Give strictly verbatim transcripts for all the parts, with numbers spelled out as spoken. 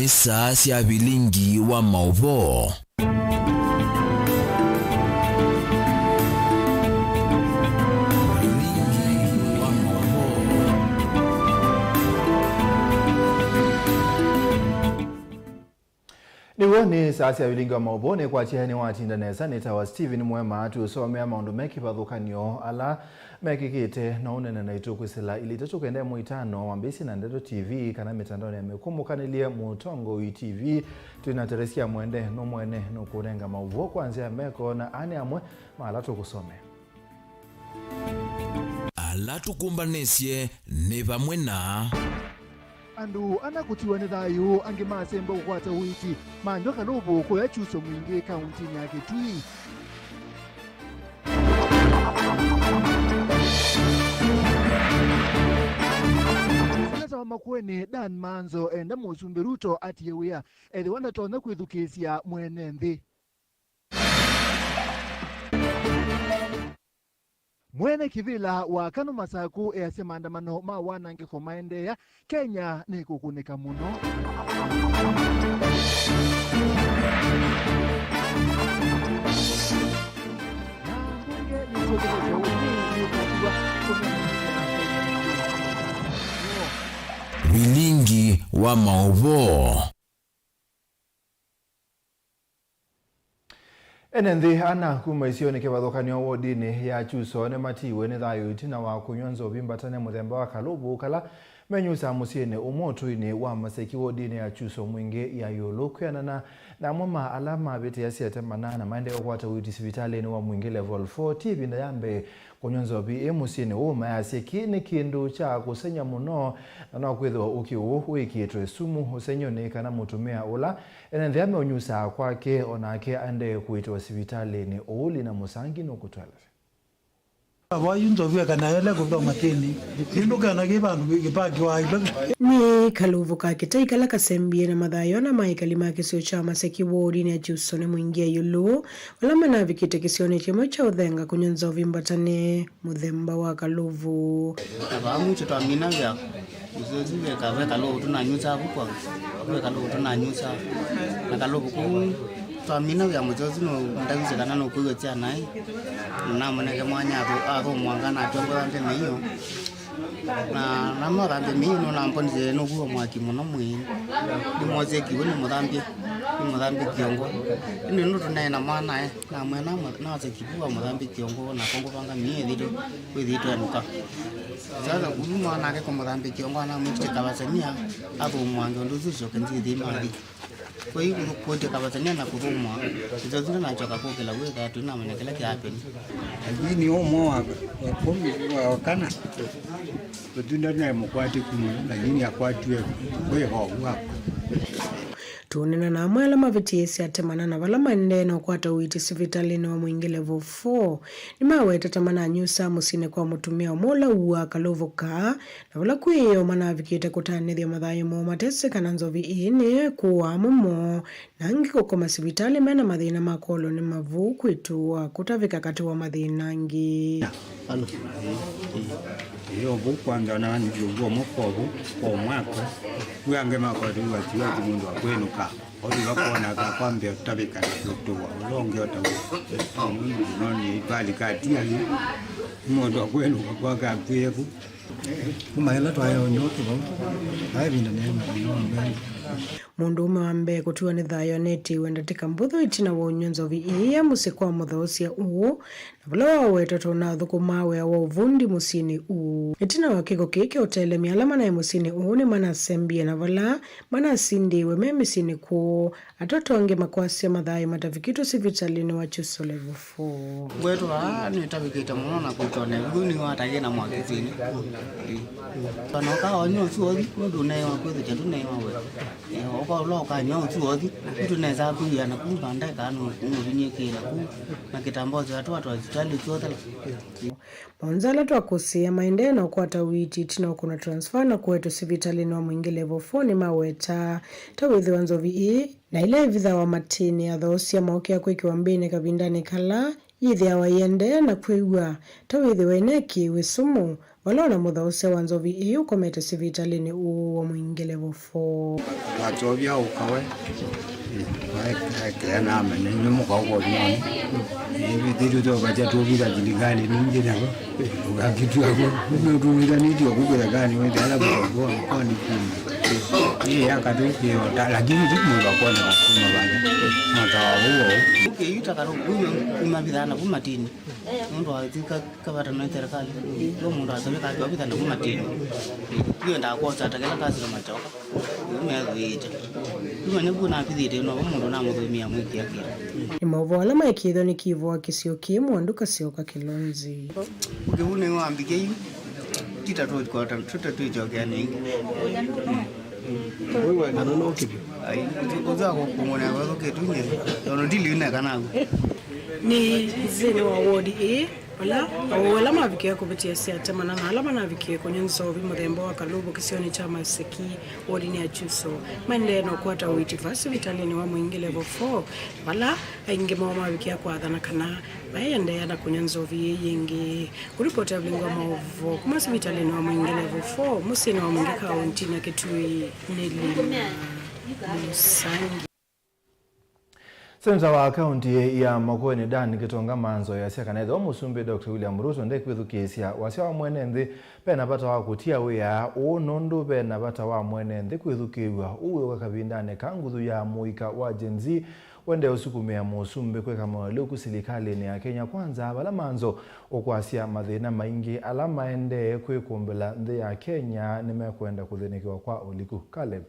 Saa sya vilingi wa maũvoo. Vilingi wa maũvoo. Nĩw'o nĩ saa sya vilingi wa maũvoo, nĩkwatya nĩwatinda nesa. Nĩtawa Stephen Mwema, tũũsomea maũndũ me kĩvathũkany'o ala mekĩkĩte na ũnene naitũ kwĩsĩla ilĩ itatũ kenda ĩmwe itano wambĩĩsye na Ndeto T V kana mĩtandaonĩ ya mĩkũmũkanĩlye Mũtongoi T V. Twĩ na Teresia Mwende, nũmwene nũkũnenga maũvoo kwa nzĩa ya meko, na aa nĩ amwe ma ala tũkũsomea. Ala tũkũmbanĩsye nĩ vamwe na. Andũ ana kũtiwa nĩ thayũ, angĩ masemba kũkwata ũiiti, manyw'a kalũvũ kũya Kyuso Mwingĩ kauntinĩ ya Kitui. Seneta wa Makueni Dan Maanzo enda Mũsumbĩ Ruto atie wĩa ethĩwa ndatonya kwĩthukĩĩsya mwene nthĩ. Mwene kĩvĩla wa Kanu Masaku easya maandamano ma wanangĩko maendeea, Kenya nĩkũkũnĩka mũno. Na mbunge nĩsyongelete ũnĩ nĩkatiwa kũmena. Vilingi wa maũvoo. Ene nthĩ ana kuma isionĩ kĩvathũkany'o wodinĩ ya Kyuso nĩmatiiwe nĩ thayũ ĩtina wa kũnyw'a nzovi mbatane mũthemba wa kalũvũ kala menyusaa mũsyĩnĩ ũmwe ũtũinĩ wa Maseki wodinĩ ya Kyuso Mwingĩ ya ĩũlũ. Kwĩanana na amwe ma ala mavĩtĩasya ate mana na maendee kũkwata ũiiti sivitalĩnĩ wa Mwingĩ Level four, ti ĩvinda ya mbee kũnyw'a nzovi ĩ mũsyĩnĩ ũũ, mayasya kĩĩ nĩ kĩndũ kya kũseng'ya mũno, na no kwĩthĩwa ũkĩ ũũ wĩkĩĩtwe sumu ũsengyũnĩ kana mũtumĩa ũla ene nthĩ ameũnyusaa kwake o nake aendee kũĩtĩwa sivitalĩnĩ. Ũũ Lina Mũsangi nũkũtũelesya. Avoyu nzovi ekana ele kũthoma kĩnĩ. Kĩndũ kena kĩ vandũ kĩpakiwa ilo. Nĩ kalũvũ ka kĩtai kala kasembie na mathayũ ana ma ekali ma kĩsio kya Maseki wodinĩ ya Kyuso nĩ Mwingĩ ya ĩũlũ, vala manavikĩte kĩsionĩ kĩmwe kya ũthenga kũnyw'a nzovi mbatane mũthemba wa kalũvũ. Na vaa mwĩsĩ twamina wĩa, mũsyosi ve ka-, ve kalũvũ tũnanyusaa vu kwa, ve kalũvũ tũnanyusaa. Na kalũvũ kũu twamina wĩa mũsyosi nũndavisye kana nũkwĩw'a sya naĩ. Na namũnenge mwanya athũ-, athũmũanga na atwongoa nthĩ mĩio. Na namũthambya mĩio nũnambonisye nũkuwa mwaki mũno mwĩĩ. Nĩmwosie kiw'ũ nĩmũthambye, nĩmũthambye kĩongo. Ĩndĩ nũtũneena mwanae. Namwĩa na, nase kivu wa mũthambĩkĩo ngoo, nakwa ngũvanga mĩĩ ĩthitũ, wĩthĩtwe nũka. Sasa kuma nake kũmũthambĩkĩa ngoo, anamwĩkĩte kavasania, athũmũange ũndũ ũsu ũsyoke nzĩthĩ mathi. Kwa hiyo kũtya kavasania na kũthũmũa, nzĩthĩ nasyoka kũkĩla wĩthaa twĩnamanya kĩla kĩapeni. Lakini ũmwe wa, wa kũmi, wa kana, ũtunda naye mũkwatĩku mũno, lakini akwatiwe kwĩ hovu wakwa. Tũũneena na amwe ala mavĩtĩĩsye ate mana na vala maendee na ũkwata ũiiti sivitalĩnĩ wa Mwingĩ Level four. Nĩmaweta ta mananyusaa mũsyĩnĩ kwa mũtumĩa ũmwe ũla ũuaa kalũvũ kaa, na vala kwĩoo manavikĩte kũtanĩthya mathayũ moo matesĩ kana nzovi ĩĩ nĩyo ĩkũaa amwe moo, na angĩ kũkoma sivitalĩ mena mathĩna ma kwolwa nĩ mavu, kwĩtũa, kũtavĩka katĩ wa mathĩna angĩ. Alo. Ĩĩ, ũvũ kwanza na ndio ũmwe kwa ũvũ, kwa mwako. Wĩ angĩ makwatĩw'a siwati mũndũ akwĩnũka. Othi vakwona kakwambĩa ũtavĩka na kũtũwa. Ũla ũngĩ ũtaw'a. Mũndũ noni twalika tia yu. Mũndũ akwĩnũka kwaka akwĩe ku. Kuma ĩla twayaũnywa kĩvau. Aĩvinda nĩ mũthenya wa mbee. Mũndũũme wa mbee kũtiwa nĩ thayũ anetiwe ndatĩka mbũthũ ĩtina wa ũnywa nzovi ĩĩ ya mũsyĩ kwa mũthoosya ũũ, na vala wawetwa ta ũnathũkũmaa wĩa wa ũvundi mũsyĩnĩ ũũ. Ĩtina wa kĩko kĩĩ kya ũtelemya, ala manaĩ mũsyĩnĩ ũũ nĩmanasembie na vala manasindĩĩwe me mĩsyĩnĩ kwoo. Atoto angĩ makwasya mathayũ matavikĩtwe sivitalĩnĩ wa Kyuso Level four. Ngwetwa aa nĩtavikĩte mũno na kwĩtwa na ĩvuthũ nĩwatagie na mwaki thĩnĩ. Kana ũkaonywa ũsu othi, nũndũ ũneewa kwĩthĩkya tu neewa we. Ũka ũla ũkanywa ũsu othi, nĩtũnesaa kwĩw'ĩa naku mbanda ĩkaa nũvinyĩkĩĩla ku na kĩtambaa ũseo atwatwa sitalĩ ũsu othela. Maũndũ ala twakũsĩĩa maendee na ũkwata ũiiti ĩtina wa kũna transfer na kũetwe sivitalĩnĩ wa Mwingĩ Level four nĩmawetaa ta wĩthĩwa nzovi ĩĩ na ĩla ĩvithawa matĩnĩ athoosya maũkĩa kwĩkĩwa mbĩnĩ kavindanĩ kala yĩthĩawa ĩendee na kwĩw'a ta wĩthĩwa ĩnekĩĩwe sumu. Vala ona mũthaũsya wa nzovi ĩĩ ũkomete sivitalĩnĩ ũũ wa Mwingĩ Level four. Watovya ũkawe. Waekea namene nĩ mũka ũkovinoni. Ĩvĩthĩtwe tokatya tũvitha thilikalĩ ningĩ nako. Ũkakitw'a ko. Ũtũvitanĩtye ũkũkĩthekani wĩte ala mũkonĩ kuma. Ĩĩ yakatwĩkĩota, lakini ti mũndũ akoneka kuma vata. Matawa ũu ũu. Ũkĩyuta karũkũ kuma vithana kuma tini. Nũndũ wa ĩthika. Kavata na serikali. Yo mũndũ atavika kavita na kuma tini. Yo ndakosa atakela kasi na machoka. Yo methwite. Kuma nĩku napithite no mũndũ namũthumia mwĩkia kĩla. Nĩ maũvoo ala maĩkĩĩthwa nĩ kĩvũa kĩsio kĩĩ mwandu kasyoka kĩlonzi. Ũkĩu nĩ wambikie yu. Tita tũkota tuta tuichokea nĩngĩ. Wewe na nono kĩvyo. Ai, ũza kũng'ona kwa kĩtu nĩ. Tono ndili neka naku. Nĩ nzĩnĩ wa wodi ĩĩ, vala aũũ ala mavikĩe kũvĩtĩa sya temana na ala manavikĩe kũnywa nzovi mũthemba wa kalũvũ kĩsionĩ kya Maseki, wodinĩ ya Chuso, maendee na ũkwata ũiiti vaa sivitalĩnĩ wa Mwingĩ Level four, vala aingĩ moo mavikĩa kwathana kana maĩendeea na kũnywa nzovi ĩĩ yĩngĩ. Kũlipoti ya vilingi wa maũvoo kuma sivitalĩnĩ wa Mwingĩ Level four, mũsyĩnĩ wa Mwingĩ kaũntinĩ ya Kitui, nĩ Lina Mũsangi. Seneta wa kaunti ya Makueni Dan Gitonga Manzo easya kana ethĩwa Mũsumbĩ Doctor William Ruto ndekwĩthukĩĩsya wasya wa mwene nthĩ, ve na vata wa kũtia wĩa ũũ nũndũ ve na vata wa mwene nthĩ kwĩthukĩĩw'a ũw'ĩka kavindanĩ ka nguthu ya mũika wa Gen Z ũendee ũsukumĩa Mũsumbĩ kwĩka maũalyũku silikalĩnĩ ya Kenya Kwanza, vala Manzo ũkwasya mathĩna maingĩ ala maendee kwĩkũmbĩla nthĩ ya Kenya nĩmekwenda kũthĩnĩkĩwa kwa ũliku. Caleb.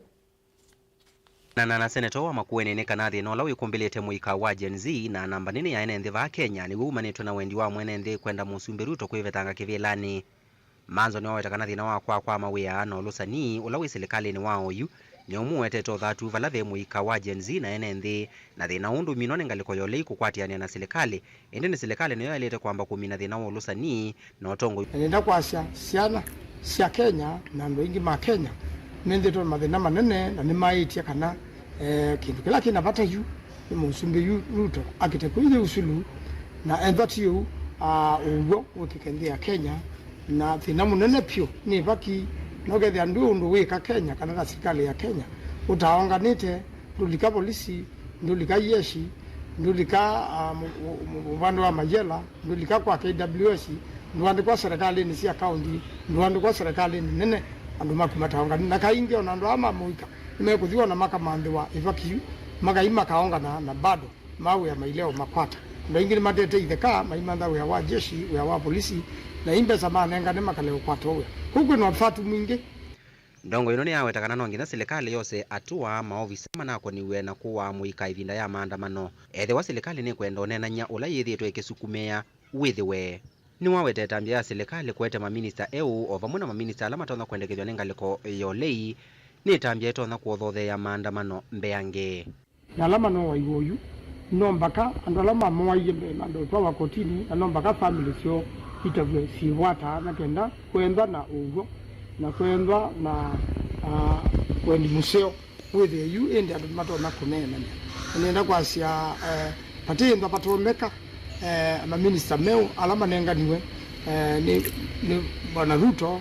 Na, na, na seneta wa Makueni nĩ kana thĩna ũla wĩkũmbĩlĩte mũika wa Gen Z na namba nene ya ene nthĩ vaa Kenya nĩw'o umanĩtwe na wendi wa mwene nthĩ kwenda Mũsumbĩ Ruto kwĩvetanga kĩvĩlanĩ. Manzo nĩwaweta kana thĩna wa kwaa kwa mawĩa na ũlũsani ũla wĩ silikalĩnĩ wa oyu nĩ ũmwe ũetete ũthatu vala ve mũika wa Gen Z na ene nthĩ, na thĩna ũũ ndũminwa nĩ ngalĩko ya ũlei kũkwatĩanĩa na silikalĩ, ĩndĩ nĩ silikalĩ nĩyo yaĩlĩte kwamba kũmina thĩna wa ũlũsani na ũtongoi. Na nĩenda kwasya syana sya Kenya na andũ aingĩ ma Kenya methĩĩtwe na mathĩna manene na nĩmaĩtye kana, eh, kĩndũ kĩla kĩ na vata yu nĩ Mũsumbĩ yu Ruto akĩte kwĩyĩ usulu, na ethwa ti ũu, ah, ũw'o wĩkĩke nthĩ ya Kenya, na thĩna mũnene vyũ nĩ ĩvaki, na ũkethĩa ndwĩ ũndũ wĩka Kenya kana na silikalĩ ya Kenya ũtaonganĩte, ndũlika volisi, ndũlika yeshi, ndũlika, ah, mu-, mu-, mu-, mũvandũ wa mayela, ndũlika kwa K W S, ndũandĩkwa serikalĩnĩ sya kaunti, ndũandĩkwa serikalĩnĩ nene, andũ maku mataonganĩte. Na kaingĩ ona andũ aa ma mũika nĩmekũthi ona makamanthĩwa ĩvaki yu, makai makaongana na bado mawĩa maileo makwata. Andũ aingĩ nĩmatete itheka maimantha wĩa wa jeshi, wĩa wa polisi, na ii mbesa manengane makale ũkwata wĩa. Kũu kwĩna ũthatu mwingĩ. Ndongo ĩno nĩyaweta kana no nginya silikalĩ yose atũa maovisa manakoniw'e na kũaa mũika ĩvinda ya maandamano. Ethĩwa silikalĩ nĩkwenda ũneenany'a ũla yĩthĩĩtwe ĩkĩsukumĩa wĩthĩwe, nĩwaweta ĩtambya ya silikalĩ kũete maminista eũ o vamwe na maminista ala matonya kwendekethw'a nĩ ngalĩko ya ũlei nĩ ĩtambya ĩtonya kũothootheea maandamano mbeange. Na ala manoawa ĩw'ũ oyu, no mbaka andũ ala mamoaie mbee mambee ũtwawa kotinĩ, na no mbaka famĩlĩ syoo itavw'e syĩvwataa na kenda kwenthwa na ũw'o na kwenthwa na, ah, wendi mũseo wĩthĩe yu, ĩndĩ andũ nĩmatonya kũneenany'a. Na nĩenda kwasya, eh, vatiĩthwa vatoomeka, eh, maminista meũ ala manenganiwe, eh, nĩ, nĩ Bwana Ruto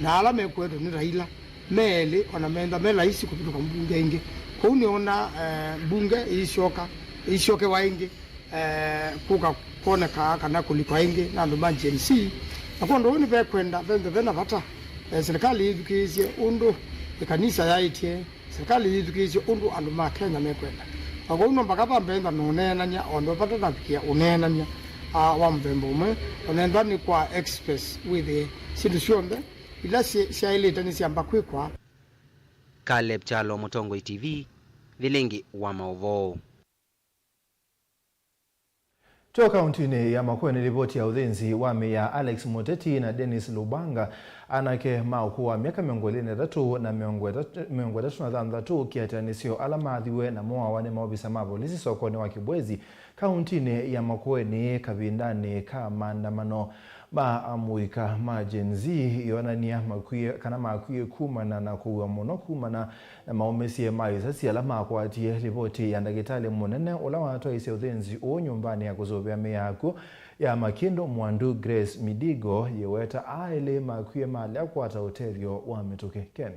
na ala mekũetwe nĩ Raila. Me elĩ, ona menda me laisi kũvĩtũka mbunge ĩngĩ. Kwoou nĩona, eh, mbunge ĩisyoka, ĩisyokewa ĩngĩ, eh, kũka kwoneka kana kũlikwa ĩngĩ na andũ ma Gen Z. Na kwondũ ũu nĩvekwenda, venthe vena vata, eh, silikalĩ yĩthukĩĩsye ũndũ ĩkanisa yaĩtye, silikalĩ yĩthukĩĩsye ũndũ andũ ma Kenya mekwenda. Na kwoou no mbaka vambentha na ũneenany'a, o andũ vata navikĩa ũneenany'a, ah, wa mũthemba ũmwe, onentha nĩ kwa express wĩthĩe syĩndũ syonthe ila syaĩlĩte nĩsyamba kwĩkwa. Caleb Kyalo, Mũtongoi T V, vilingi wa maũvoo. Tyo kauntinĩ ya Makueni, livoti ya ũthĩnzi wa mĩĩ ya Alex Mũteti na Dennis Lubanga, anake ma ũkũũ wa myaka mĩongo ĩlĩ na ĩtatũ na mĩongo ĩtatũ na thanthatũ, kĩatĩanĩsyo, ala maathiwe na moawa nĩ maovisa ma volisi sokonĩ wa Kibwezi, kauntinĩ ya Makueni kavindanĩ ka maandamano ma amũika ma Gen Z ĩonany'a makwie, kana makwie kumana na kũua mũno kumana na maũmĩsye ma isasi ala makwatie. Livoti ya ndakĩtalĩ mũnene ũla watwaisye ũthĩnzi ũũ nyũmbanĩ ya kũsũvĩa mĩĩ ya akw'ũ ya Makindu Mwandu Grace Midigo yĩweta aa elĩ makwie malea kũkwata ũtethyo wa mĩtũkĩ. Ken.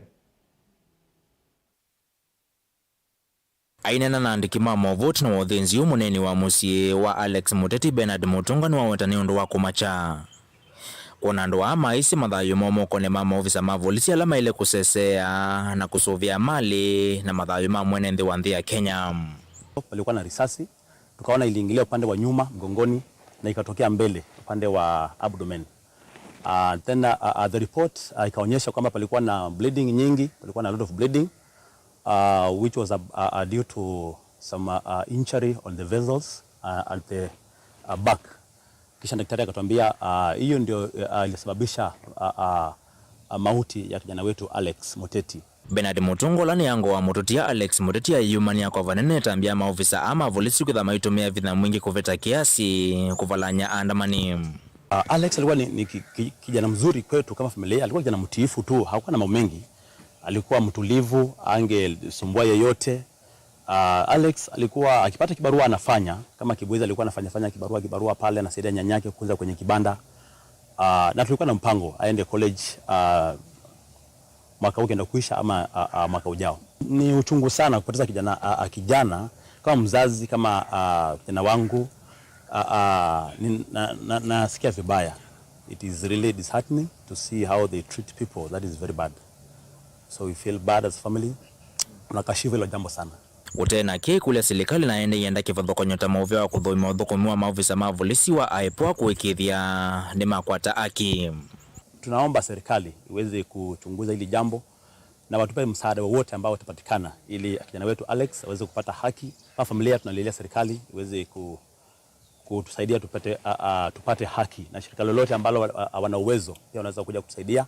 Aineena na andĩki ma maũvoo ĩtina wa ũthĩnzi ũũ, mũneeni wa mũsyĩ wa Alex Mũteti Bernard Mũtũnga nĩwaweta nĩ ũndũ wa kũmakya kwona andũ aa maisye mathayũ moo mokonĩ ma maovisa ma volisi ala maĩle kũseseea na kũsũvĩa malĩ na mathayũ ma mwene nthĩ wa nthĩ ya Kenya. Palikuwa na risasi, tukaona iliingilia upande wa nyuma mgongoni na ikatokea mbele upande wa abdomen. Uh, then, uh, uh, the report, uh, ikaonyesha kwamba palikuwa na bleeding nyingi, palikuwa na a lot of bleeding, uh, which was, uh, uh, uh, due to some, uh, uh, injury on the vessels, uh, at the, uh, back. Kisha daktari akatuambia, uh, hiyo ndio, uh, ilisababisha, uh, uh, uh, mauti ya kijana wetu Alex Mũteti. Bernard Mũtũnga ũla nĩ ango wa mũtũtia Alex Mũteti ayumania kwa vanene ĩtambya ya maovisa aa ma volisi kwĩthwa maitũmĩa vinya mwingĩ kũvĩta kĩasi kũvalany'a aandamani. Uh, Alex alikuwa ni, ni ki-, ki-, kijana mzuri kwetu kama familia. Alikuwa kijana mtiifu tu, hakuwa na mambo mengi. Alikuwa mtulivu, angesumbua yeyote. Uh, Alex alikuwa akipata kibarua anafanya, kama Kibwezi alikuwa anafanya fanya kibarua, kibarua pale, anasaidia nyanyake kuuza kwenye kibanda. Uh, na tulikuwa na mpango aende college, uh, mwaka huu ukienda kuisha ama, uh, uh, mwaka ujao. Ni uchungu sana kupoteza kijana, uh, uh, kijana kama mzazi, kama, uh, kijana wangu, uh, uh, ni, na, na, nasikia vibaya. It is really disheartening to see how they treat people. That is very bad. So we feel bad as family. Tunakashifu hilo jambo sana. Ũtee na kĩĩ, kũlya silikalĩ naende yenda kĩvathũkany'o ta mũvea wa kũthũima ũthũkũmi wa maovisa ma volisi wa IPOA kũĩkĩĩthya nĩmakwata aki. Tunaomba serikali iweze kuchunguza hili jambo na watupe msaada wowote ambao utapatikana ili kijana wetu Alex aweze kupata haki. Kama familia tunalilia serikali iweze ku-, kutusaidia tupate, a, a, tupate haki, na shirika lolote ambalo, a, a, wana uwezo pia wanaweza kuja kutusaidia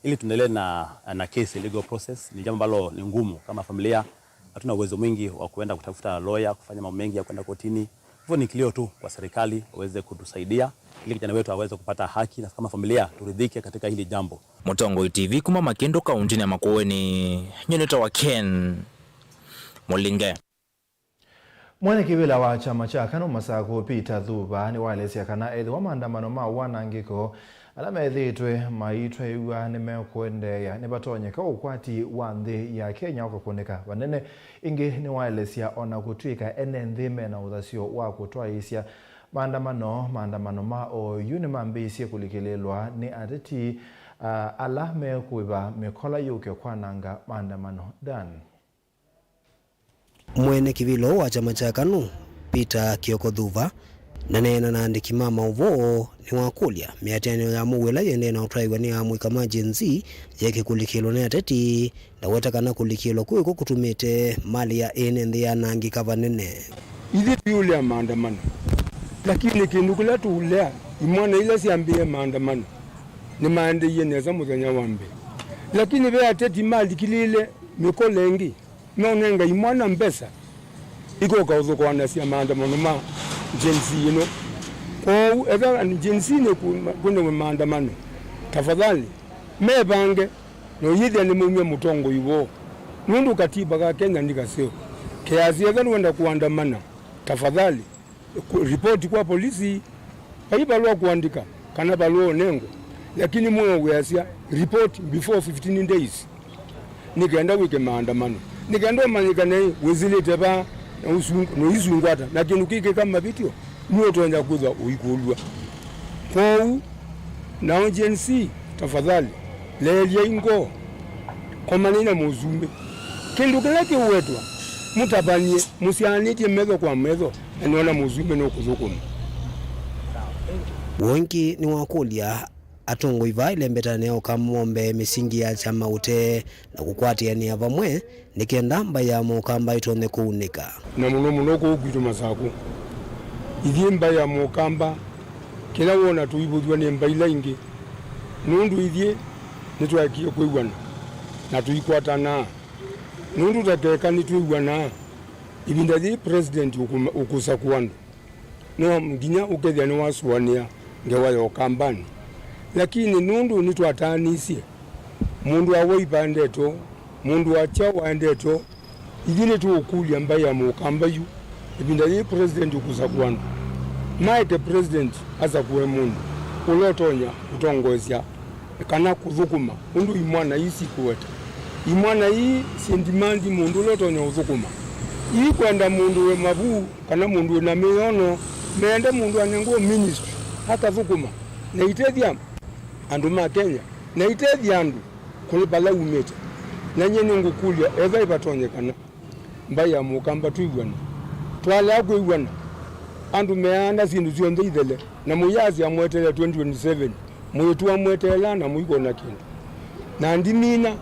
ili tuendelee na, na kesi, legal process. Ni jambo ambalo ni ngumu kama familia, hatuna uwezo mwingi wa kuenda kutafuta lawyer, kufanya mambo mengi ya kwenda kotini. Hivyo ni kilio tu kwa serikali waweze kutusaidia ili kijana wetu aweze kupata haki, na kama familia turidhike katika hili jambo. Mũtongoi TV kuma Makindu, kaunti ya Makueni, nyie nĩtawa Ken Mũlinge. Mwene kĩvĩla wa kyama kya KANU Masakũ Peter Thuva nĩwaelesya kana ethĩwa maandamano ma wanangĩko ala methĩĩtwe maitwaĩw'a nĩmekũendeea, nĩvatonyeka ũkwati wa nthĩ ya Kenya ũkakũnĩka vanene. Ĩngĩ nĩwaelesya o na kũtw'ĩka ene nthĩ mena ũthasyo wa kũtwaĩĩsya maandamano, maandamano ma oyu nĩmambĩĩsye kũlikĩlĩĩlwa nĩ ateti, ah, ala mekũĩva mĩkola yũke kwananga maandamano. Dan. Mwene kĩvĩla ũũ wa kyama kya KANU, Peter Kioko Thuva, naneena na andĩki ma maũvoo nĩwakũlya mĩatĩanĩo ya mũuo ĩla yĩendee na ũtwaĩw'a nĩ amũika ma Gen Z yeke kũlikĩlwa nĩ ateti, ndaweta kana kũlikĩlwa kũu ĩkw'o kũtumĩte malĩ ya ene nthĩ yanangĩka vanene. Ithyĩ tũiũlea maandamano, lakini kĩndũ kĩla tũũlea, imwana ila syambĩĩe maandamano nĩmaendeeie nesa mũthenya wa mbee, lakini ve ateti malikĩlĩĩle mĩkola ĩngĩ, meũnenga imwana mbesa ikoka ũthũkũanasya maandamano ma Gen Z ĩno. Kwoou ethĩwa Gen Z nĩkwĩna maandamano, tafadhali mevange na ũyĩthĩa nĩmaumya mũtongoi woo, nũndũ katiba ka Kenya nĩ kaseo. Keasya ethĩwa nĩwenda kũandamana, tafadhali ku-, ripoti kwa polisi. Vai valũa kũandĩka kana valũa ũnengwe, lakini mũno wĩasya report before fifteen days, nĩ kenda wĩke maandamano, nĩ kenda ũmanyĩkane wĩsĩlĩte vaa na ũsung-, na ũisungwata, na kĩndũ kĩkĩka mavĩtyo nĩũtonya kwĩthwa ũikũlw'a. Kwoou, nao Gen Z, tafadhali, leelyai ngoo, komanai na mũsumbĩ. Kĩndũ kĩla kĩũwetwa, mũtavany'e mũsyaanĩtye metho kwa metho, na nĩona mũsumbĩ nũkũthũkũma. Woo ĩngĩ nĩwakũlya atongoi vaa ĩlembetanĩ ya ũkamba mombee mĩsingi ya kyama ũtee na kũkwatĩanĩa vamwe nĩ kenda mbaĩ ya Mũkamba ĩtonye kũunĩka. Na mũno mũno kũu kwitũ Masakũ, ithyĩ mbaĩ ya Mũkamba, kĩla wona tũivũthw'a nĩ mbaĩ ila ingĩ, nũndũ ithyĩ nĩtwaekie kwĩw'ana na tũikwatana. Nũndũ ta keka nĩtwĩw'anaa, ĩvinda yĩĩ president ũkũma-, ũkũsakũa andũ, no nginya ũkethĩa nĩwasũanĩa ngewa ya Ũkambanĩ. Lakini nũndũ nĩtwataanisye, mũndũ wa Wiper aendete ũũ, mũndũ wa kyaũ aendete ũũ, ithyĩ nĩtũũkũlya mbaĩ ya Mũkamba yu, ĩvinda yĩĩ president ũkũsakũa andũ, Maeke president asakũe mũndũ ũla ũtonya kũtongoesya kana kũthũkũma ũndũ imwana ii sikũweta. Imwana ii syĩ ndimandi mũndũ ũla ũtonya ũthũkũma. Ii kwenda mũndũ wĩ mavu kana mũndũ wĩ na mĩono, meende mũndũ anengwe ministry akathũkũma na itethya andũ ma Kenya na itethya andũ kũlĩ vala umĩte. Na nyie nĩngũkũlya, ethĩwa ĩvatonyekana, mbaĩ ya Mũkamba twĩw'ane. Twalea kwĩw'ana, andũ meaana syĩndũ syonthe ithele, na mũyasya amweteele twenty twenty-seven, mũyĩtũa mweteela na mũikona kĩndũ. Na ndimina,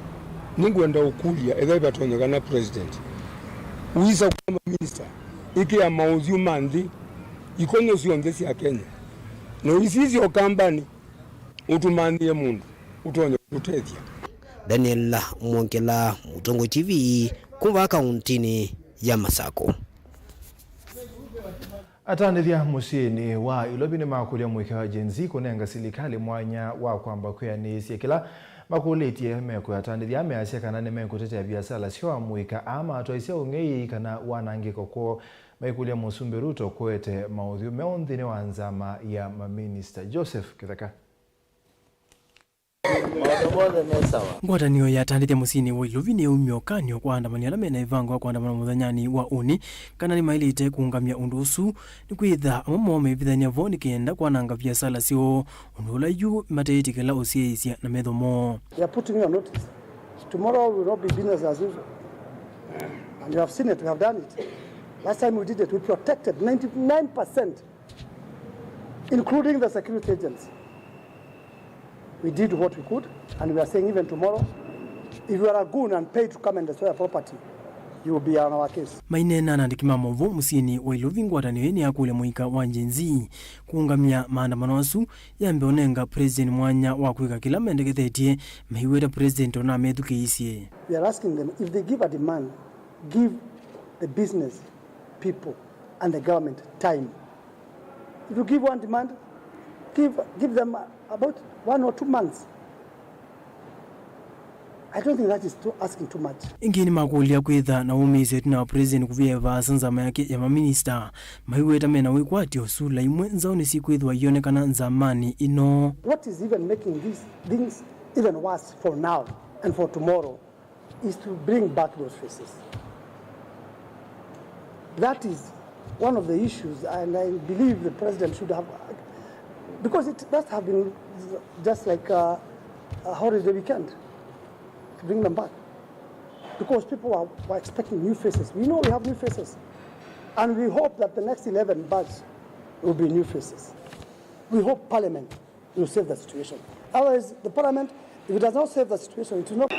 nĩngwenda ũkũlya ethĩwa ĩvatonyekana president ũisa kuma maminista, ĩkĩa maũthyũ ma nthĩ, ikonyo syonthe sya Kenya, na ũisisya Ũkambanĩ, ũtũmanyĩe mũndũ ũtonya kũtũtethya. Daniel Mwongela, Mũtongoi T V, kuma kauntinĩ ya Masako. Atandĩthya mũsyĩnĩ wa Ilovi nĩmakũlya mũika wa Gen Z kũnenga silikalĩ mwanya wa kwamba kwĩanĩĩsya kĩla makũlĩtye mekwe. Atandĩthya measya kana nĩmekũtetea viasala syoo amũika aa matwaisye ũng'ei kana wanangĩko kwoo. Maikũlya Mũsumbĩ Ruto kũete maũthyũ meũ nthĩnĩ wa nzama ya maminista. Joseph Kĩtheka. Maũndũ mothe me sawa. Ngwatanĩo ya atandĩthya mũsyĩnĩ wa Ilovi nĩyaumya ũkany'o kwa aandamani ala mena ĩvango ya kũandamana mũthenyanĩ wa ũnĩ kana nĩmaĩlĩte kũũngamya ũndũ ũsu, nĩkwĩtha amwe moo meivithany'a vo nĩ kenda kwananga viasala syoo, ũndũ ũla yu mateĩtĩkĩla ũsyaĩĩsya na metho moo. They are putting you on notice. Tomorrow will not be business as usual. And you have seen it, we have done it. Last time we did it, we protected ninety-nine percent, including the security agents. We did what we could, and we are saying even tomorrow, if you are a goon and paid to come and destroy a property, you will be on our case. Maineena na andĩki ma maũvoo mũsyĩnĩ wa Ilovi, ngwatanĩo ĩĩ nĩyakũlya mũika wa Gen Z kũũngamya maandamano asu, yambe ũnenga president mwanya wa kwĩka kĩla mendekethetye, maiweta president onamethukĩĩsye. We are asking them, if they give a demand, give the business people and the government time. If you give one demand, give, give them about one or two months. I don't think that is too, asking too much. Ĩngĩ nĩmakũlya kwĩtha na wũmĩĩsyo ĩtina wa president kũvia vaasa nzama yake ya maminista, maiweta mena wĩkwatyo sula imwe nzaũ nĩsikwĩthĩwa ionekana nzamanĩ ĩno. What is even making these things even worse for now and for tomorrow is to bring back those faces. That is one of the issues, and I believe the president should have, because it must have been just like a, a holiday weekend to bring them back, because people are, were expecting new faces. We know we have new faces, and we hope that the next eleven badge will be new faces. We hope parliament will save the situation. Otherwise, the parliament, if it does not save the situation, it will not.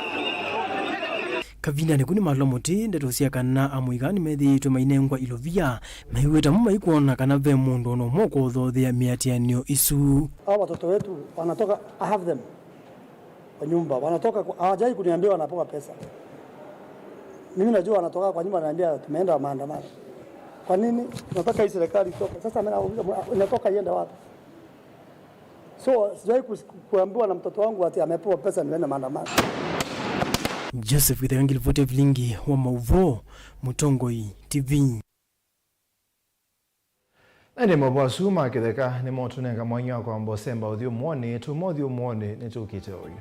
Kavindanĩ kau nĩmalwa mũtĩ ndeto sya kana amũika nĩmethĩĩtwe mainengwa ilovia, maiweta mo maikwona kana ve mũndũ ona ũmwe ũkũthothea mĩatĩanĩo ĩsu. Hao watoto wetu wanatoka, I have them kwa nyumba, wanatoka kwa, hawajai kuniambia wanapewa pesa. Mimi najua wanatoka kwa nyumba, wananiambia tumeenda maandamano. Kwa nini? Tunataka hii serikali itoke. Sasa mimi nauliza, inatoka iende wapi? So, sijawahi kus-, kuambiwa na mtoto wangu ati amepewa pesa niende maandamano. Joseph Githeka, ngilipoti ya vilingi wa maũvoo, Mũtongoi T V. Na ĩndĩ maũvoo asu ma kĩtheka nĩmo tũnenga mwanya wa kwamba ũsemba ũthyũmũonĩ, tuma ũthyũmũonĩ nĩtũkĩte oyu.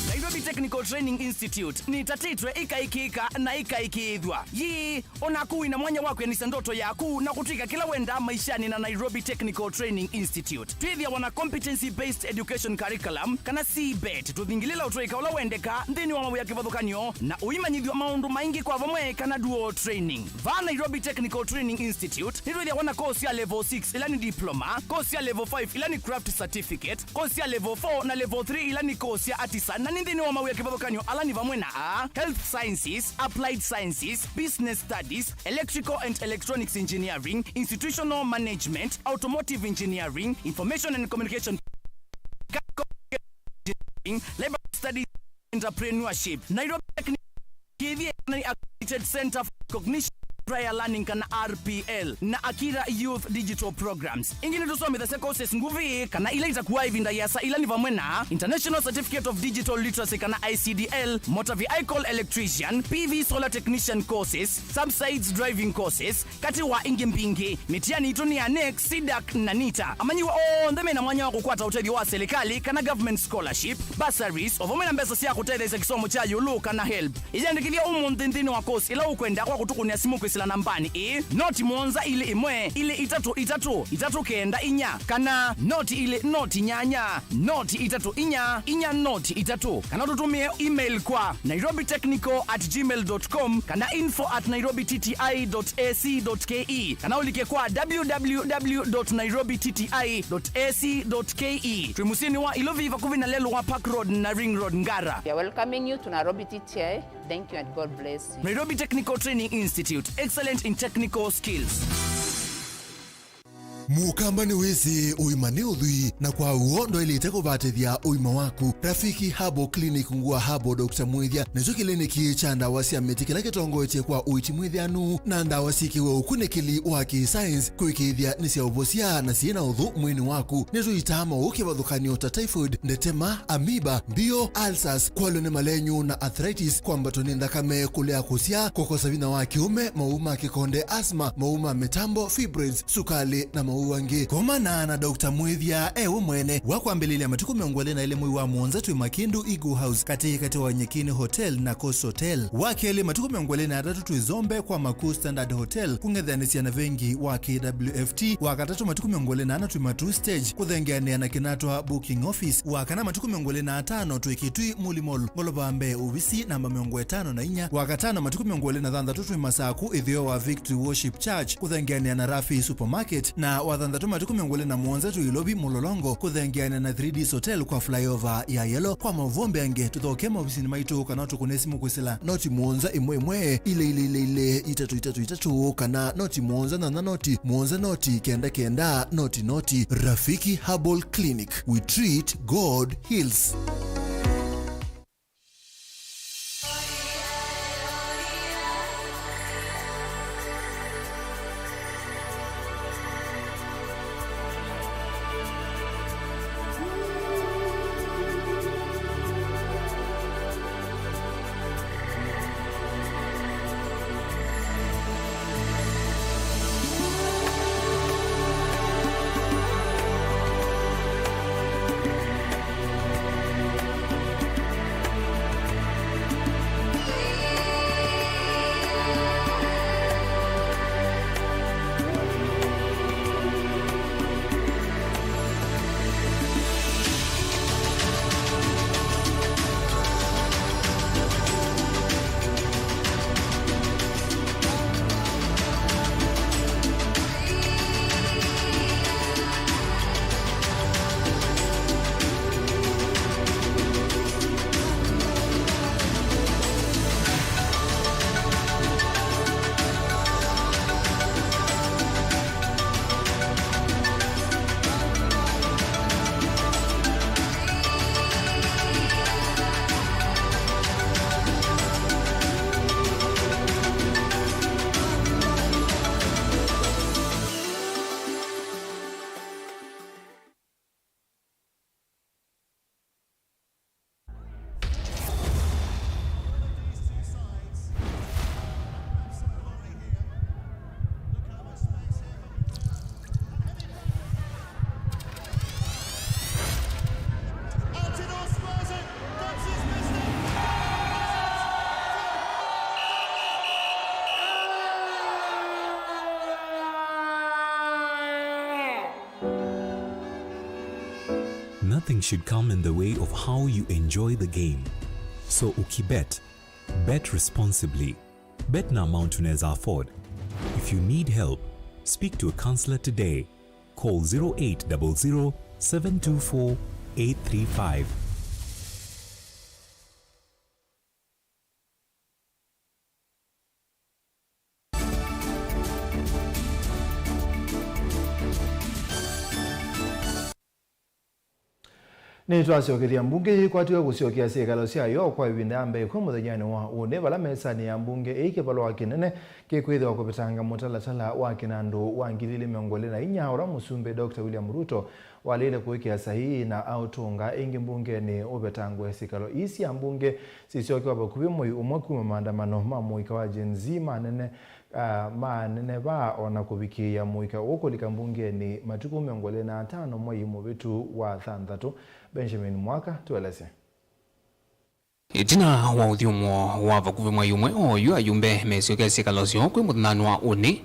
Nairobi Technical Training Institute nĩtatĩtwe ĩkaĩkĩĩka na ĩkaĩkĩĩthw'a. Yĩĩ, o naku wĩ na mwanya wa kwĩanĩsya ndoto yaku na kũtw'ĩka kĩla wendaa maishanĩ na Nairobi Technical Training Institute. Twĩthĩawa na Competency Based Education Curriculum, kana C bett, tũthingilĩla ũtũĩka ũla wendeka nthĩnĩ wa mawĩa kĩvathũkany'o na ũimanyĩthw'a maũndũ maingĩ kwa vamwe, kana dual training. Vaa Nairobi Technical Training Institute, nĩtwĩthĩawa na course ya level six, ĩla nĩ diploma, course ya level five, ĩla nĩ craft certificate, course ya level four na level three, ila nĩ course sya artisan, na nĩ nthĩnĩ wa mawĩa kĩvathũkany'o ala nĩ vamwe na aa: Health Sciences, Applied Sciences, Business Studies, Electrical and Electronics Engineering, Institutional Management, Automotive Engineering, Information and Communication, Engineering, Labor Studies, Entrepreneurship. Nairobi Technical K V A nĩ accredited center for recognition Prior Learning kana R P L, na Akira Youth Digital Programs. Ĩngĩ nĩtũsomethasya courses nguvĩ kana ila itakuaa ĩvinda yĩasa, ila nĩ vamwe na International Certificate of Digital Literacy kana I C D L, motor vehicle electrician, P V solar technician courses, subsides driving courses, katĩ wa ingĩ mbingĩ. Mĩtiani itũ nĩ ya NEC, CDAC na NITA. Amanyĩw'a onthe mena mwanya wa kũkwata ũtethyo wa silikalĩ kana government scholarship, bursaries, o vamwe na mbesa sya kũtetheesya kĩsomo kya ĩũlũ kana help. Ĩyandĩkĩthya ũmũnthĩ nthĩnĩ wa course ĩla ũkwenda kwa kũtũkũnĩa simũ kwĩsĩla nambanĩ ĩĩ, noti mũonza ilĩ ĩmwe ilĩ itatũ itatũ itatũ kenda inya, kana noti ilĩ noti nyanya noti itatũ inya inya noti itatũ, kana ũtũtũmĩe email kwa nairobi technical at gmail dot com kana info at nairobi T T I dot A C dot K E, kana ũlike kwa W W W dot nairobi T T I dot A C dot K E. Twĩ mũsyĩnĩ wa Ilovi, vakuvĩ na lelũ wa Park Road na Ring Road, Ngara. We are welcoming you to Nairobi T T I. Thank you and God bless you. Nairobi Technical Training Institute, excellent in technical skills. Mũkamba nĩwĩsĩ ũima nĩ ũthwii, na kwa w'o ndwaĩlĩte kũvatĩthya ũima waku. Rafiki Herbal Clinic, ngũa Herbal Doctor Mwĩthya, nĩkyo kĩliniki kya ndawa sya mĩtĩ kĩla kĩtongoetye kwa ũiiti mwĩthĩanu na ndawa syĩkĩwe ũkunĩkĩli wa kĩ-science kũĩkĩĩthya nĩ sya ũvosya na syĩ na ũthũ mwĩĩnĩ waku. Nĩtũitaa maũũ kĩvathũkany'o ta typhoid, ndetema, amoeba, mbio, ulcers, kwalwa nĩ malenyu na arthritis, kwambatwa nĩ nthakame, kũlea kũsyaa, kũkosa vinya wa kĩũme, maũũ ma kĩkonde, asthma, maũũ ma mĩtambo, fibroids, sukalĩ, na maũũ angĩ. Komana na Doctor Mwĩthya e we mwene. Wakwambĩlĩlya matukũ mĩongo ĩlĩ na ĩlĩ mwei wa mũonza twĩ Makĩndũ Eagle House, katĩ katĩ wa Nyekini Hotel na Coast Hotel. Wa kelĩ, matukũ mĩongo ĩlĩ na atatũ twĩ Zombe kwa Makuu Standard Hotel, kũng'ethanĩsya na vengi wa K W F T. Wa katatũ, matukũ mĩongo ĩlĩ na ana twĩ Matuu Stage, kũthengeanĩa na Kinatwa Booking Office. Wa kana, matukũ mĩongo ĩlĩ na atano twĩ Kitui Muli Mall, ngolova mbee, ovisi namba mĩongo ĩtano na inya. Wa katano, matukũ mĩongo ĩlĩ na thanthatũ twĩ Masaku, ĩtheo wa Victory Worship Church, kũthengeanĩa na Rafi Supermarket. Na wa thanthatũ, matukũ mĩongo ĩlĩ na mũonza twĩ Ilovi Mulolongo, kũthengeanĩa na three Ds Hotel kwa flyover ya Yellow. Kwa maũvoo mbeange, tũthoke maovisinĩ maitũ kana ũtũkũne simũ kwĩsĩla noti mũonza ĩmwe ĩmwe ilĩ ilĩ ilĩ ilĩ itatũ itatũ itatũ kana noti mũonza nyanya noti mũonza noti kenda kenda noti noti. Rafiki Herbal Clinic, we treat, God heals. Nothing should come in the way of how you enjoy the game. So ukibet, bet responsibly. Bet na amount unaweza afford. If you need help, speak to a counselor today. Call zero eight double zero, seven two four, eight three five. Nĩtwasyokethya mbunge yĩkwatiwe kũsyokea syĩkalo syayo kwa ĩvinda ya mbee kwĩ mũthenyanĩ wa ũnĩ, vala mesanĩ ya mbunge ĩĩ kĩvalũa kĩnene kĩkwĩthĩwa kũvetanga mũtalatala wa kĩnandũ wa ngili ilĩ mĩongo ĩlĩ na inya, ũla mũsumbĩ Doctor William Ruto waleile kũĩkĩa saii na aũtũnga ĩngĩ mbungenĩ ũvetangwe. Syĩkalo ii sya mbunge sisyokewa vakuvĩ mwei ũmwe kuma maandamano ma mũika wa Gen Z manene, ah, maneneva o na kũvikĩĩa mũika ũũ kũlika mbungenĩ matukũ mĩongo ĩlĩ na atano mwei mũvĩtu wa thanthatũ. Benjamin Mwaka tũelesye. Ĩtina wa ũthyũmũo wa vakuvĩ mwei ũmwe oyu, ayumbe mesyokea syĩkalo syoo kwĩ mũthenyanĩ wa ũnĩ,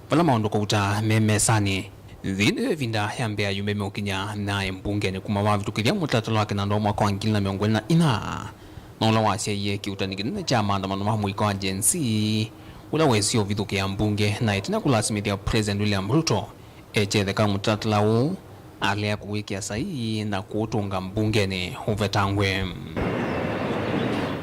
vala maũndũ kauta me mesanĩ. Yĩĩ nĩyo ĩvinda ya mbee ayumbe meũkinya naĩ mbungenĩ kuma vavĩtũkĩthya mũtalatala wa kĩnandũ wa mwaka wa ngili na mĩongo ĩlĩ na inya, na ũla wasyaie kĩuutani kĩnene kya maandamano ma mũika wa Gen Z, ũla wesie ũvithũkĩa mbunge, na ĩtina kũlasimĩthya President William Ruto ekyetheka mũtalatala ũũ, alea kũwĩkĩa saii na kũũtũnga mbungenĩ ũvetangwe.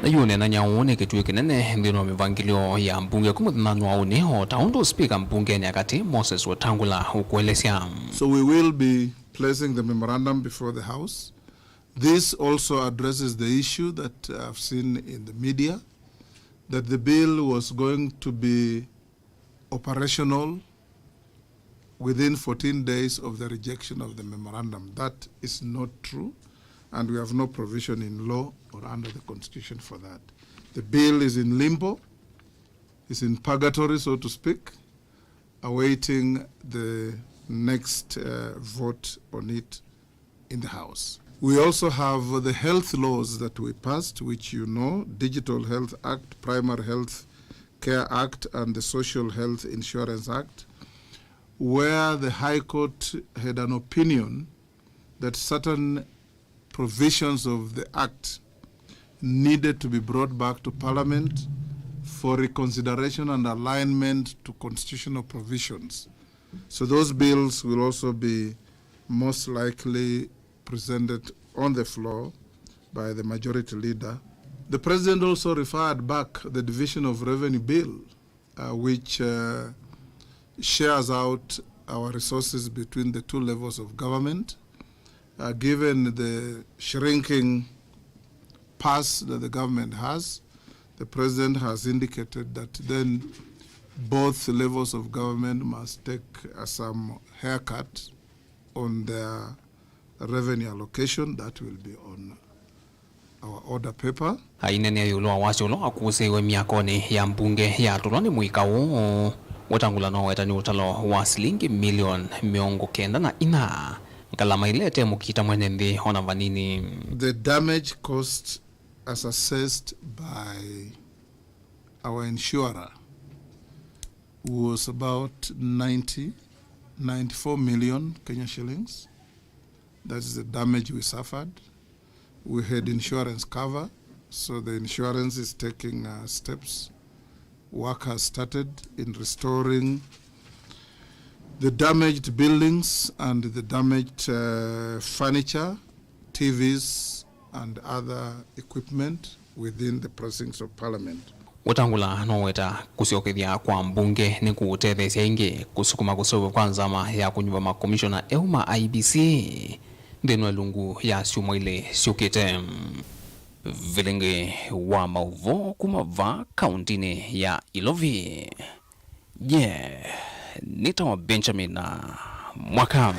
Na yu ũneenany'a ũũ nĩ kĩtuĩ kĩnene nthĩnĩ wa mĩvangĩlyo ya mbunge kwĩ mũthenyanĩ wa ũnĩ, o ta ũndũ spika mbungenĩ ya katĩ Moses Wetangula ũkũelesya. So we will be placing the memorandum before the House. This also addresses the issue that I've seen in the media, that the bill was going to be operational within fourteen days of the rejection of the memorandum. That is not true, and we have no provision in law or under the constitution for that. The bill is in limbo, is in purgatory, so to speak, awaiting the next, uh, vote on it in the House. We also have the health laws that we passed, which you know, Digital Health Act, Primary Health Care Act, and the Social Health Insurance Act, where the High Court had an opinion that certain provisions of the Act needed to be brought back to Parliament for reconsideration and alignment to constitutional provisions. So those bills will also be most likely presented on the floor by the majority leader. The president also referred back the division of revenue bill, uh, which, uh, shares out our resources between the two levels of government. Uh, given the shrinking purse that the government has, the president has indicated that then both levels of government must take, uh, some haircut on their revenue allocation that will be on our order paper. Aineenea ĩũlũ wa wasya ũla wakũsĩĩwe myakonĩ ya mbunge yatũlwa nĩ mũika ũũ, Wetangula no wetani ũtalo wa silingi milioni mĩongo kenda na ina, ngalama ila ĩte mũkita mwene nthĩ ona vanini. The damage cost as assessed by our insurer was about ninety, ninety-four million Kenya shillings. That is the damage we suffered. We had insurance cover, so the insurance is taking, uh, steps. Work has started in restoring the damaged buildings and the damaged, uh, furniture, T Vs, and other equipment within the precincts of Parliament. Wetangula no weta kũsyokethya kwa mbunge nĩ kũũtetheesya ĩngĩ kũsukuma kũseũvw'a kwa nzama ya kũnyuva makomishona eũ ma I E B C nthĩnĩ wa ĩlungu ya syumwa ilĩ syũkĩte. Vilingĩ wa maũvoo kuma vaa kauntinĩ ya Ilovi. Ye nĩtawa Benjamin Mwaka.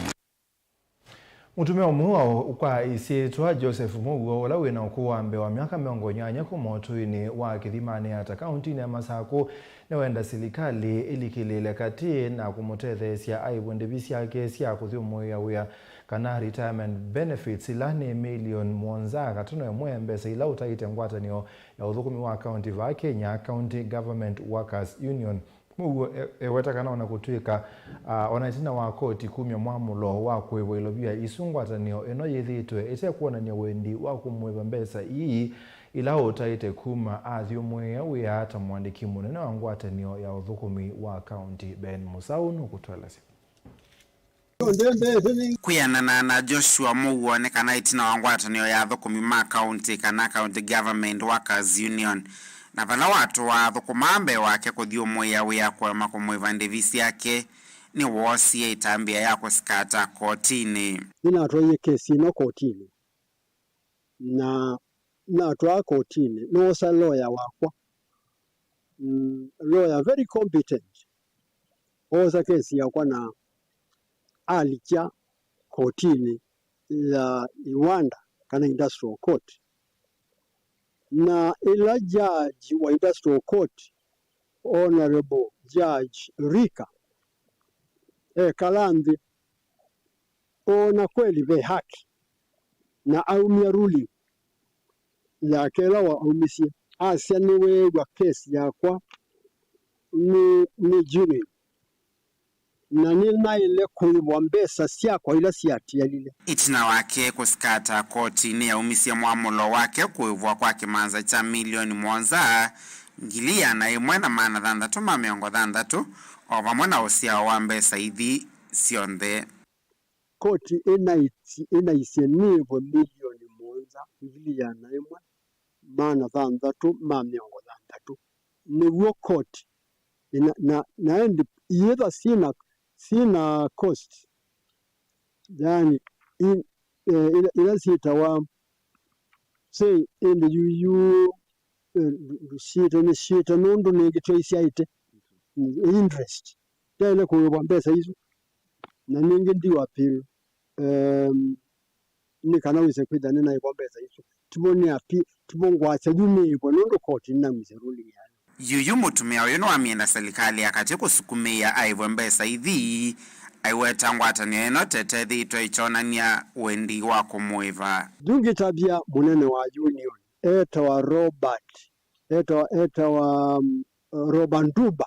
Mũtumĩa ũmwe wa kwa ĩsyĩtwa Joseph Mũuo, ũla wĩ na ũkũũ wa mbee wa myaka mĩongo nyanya, kuma ũtũinĩ wa Kĩthimanĩ Ata, kauntinĩ ya Masakũ, nĩwenda silikalĩ ĩlikĩlĩĩle katĩ na kũmũtetheesya aĩvwe ndĩvi syake sya kũthyũmũĩa wĩa, kana retirement benefits, ila nĩ milioni mũonza katano ĩmwe mbesa ila ũtaĩte ngwatanĩo ya ũthũkũmi wa kaunti vaa Kenya, County Government Workers Union. Mũuo e-, eweta kana ona kũtw'ĩka, ah, ona ĩtina wa koti kumya mwamũlo wa kũĩvwa ilovia isu, ngwatanĩo ĩno yĩthĩĩtwe ĩtekwonany'a wendi wa kũmũĩva mbesa ii ila ũtaĩte kuma athyũmũĩa wĩa ta mũandĩki mũnene wa ngwatanĩo ya ũthũkũmi wa kaunti. Ben Mũsaũ nũkũtũelesya. Kwĩanana na Joshua Mũuo, nĩ kana ĩtina wa ngwatanĩo ya athũkũmi ma kaunti, kana County Government Workers Union, na vala watũaa athũkũmaa mbee wake kũthyũmũĩa wĩa kũema kũmũĩva ndĩvi syake, nĩwoosie ĩtambya ya kũsikata kotinĩ. Nĩnatwaie kesi ĩno kotinĩ. Na natwaa kotinĩ, noosa lawyer wakwa, mm, lawyer very competent. Oosa kesi yakwa na alikya kotinĩ ya Iwanda kana Industrial Court. Na ĩla judge wa Industrial Court, Honorable Judge Rika, ekala nthĩ, oona kweli ve haki, na aumya ruling yake ĩla wa aumisye, asya nĩweew'a kesi yakwa nĩ, nĩ genuine, na nĩnaĩle kũĩvwa mbesa syakwa ila syatialile. Ĩtina wake kũsikata, koti nĩyaumisye mwamũlo wake kũĩvwa kwa kĩmanza kya milioni mũonza, ngili ĩana ĩmwe na maana thanthatũ ma mĩongo thanthatũ, o vamwe na ũsyao wa mbesa ithi syonthe. Koti ĩnaiti-, ĩnaisye nĩĩvwe milioni mũonza, ngili ĩana ĩmwe, maana thanthatũ ma mĩongo thanthatũ. Nĩw'o koti. Na, na, na ĩndĩ iyĩtha syĩna, syĩna cost. Yaani, i-, eh, ila, ila syĩtawa, say, ĩndĩ yuyu, eh, ndu-, ndusyĩte, nĩsyĩte nũndũ nĩngĩ twaisyaĩte. Interest. Yaĩle kũĩvwa mbesa isu. Na nĩngĩ ndiwa appeal, em, nĩ kana wĩse kwĩthĩa nĩnaĩvwa mbesa isu. Tivo nĩ api-, tivo ngwasya yu nĩĩvwe nũndũ koti nĩnaumisye ruling yayo. Yuyu mũtumĩa ũyũ nĩwamina silikalĩ ya katĩ kũsukumĩĩa aĩvwe mbesa ithi, aiweta ngwatanĩo ĩno ta ĩtethĩĩtwe ĩkyonany'a wendi wa kũmũĩva. Yu ngĩtavya mũnene wa union, etawa Robert, etawa, etawa, mm, Robanduba.